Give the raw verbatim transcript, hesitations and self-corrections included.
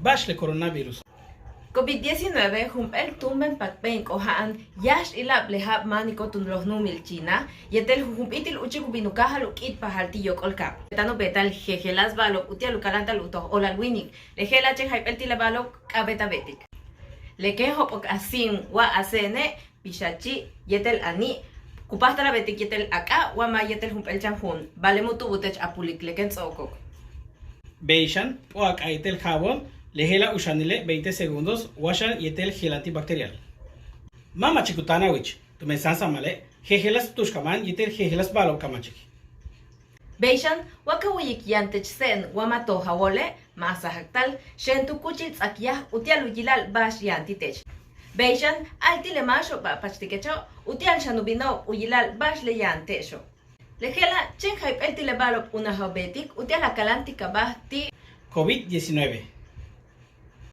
Ba'ax le coronavirus. Covid diecinueve jump'éel túumben pakbeen k'oja'an yáax ila'ab le ja'ab máaniko' tun loj núumil China yéetel jujun p'íitil úuchik u bin u káajal u k'i'itpajal ti' yóok'ol kaab. Táan u beeta'al jejeláas ba'alo'ob uti'al u kaláanta'al u toj óolal wíinik. Le je'ela' chéen jayp'éel ti' le ba'alo'ob k'a'abéet a beetik. Le kéen jo'op'ok a síim wa a séene', pixachi' yéetel ani' ku páajtal a beetik yéetel a k'ab wa ma' yéetel jump'éel chan juum, ba'ale' mu tu'ubul teech a pulik le kéen ts'o'okok. Bey xan p'o'ak a yéetel jabón, le je'ela' u xanile' veinte segundos wa xan yéetel gel antibacterial. Ma' ma'achik u táan a wich, tumen sáansamale' jejeláas tu'ux ka máan yéetel jejeláas ba'alo'ob ka ma'achik. Bey xan wa ka wu'uyik yaan teech séen wa ma' toj a wóole', ma' a sajaktal, xeen tu kúuchil ts'akyaj uti'al u yila'al ba'ax yaan ti' teech. Bey xan a'al ti' le máaxo'ob ba'pachtikecho' uti'al xan u bino'ob u yila'al ba'ax le yaan te'exo'. Le je'ela' chéen jayp'éel ti' le ba'alo'ob unaj a beetik uti'al a kaláantikabáaj ti' Covid diecinueve.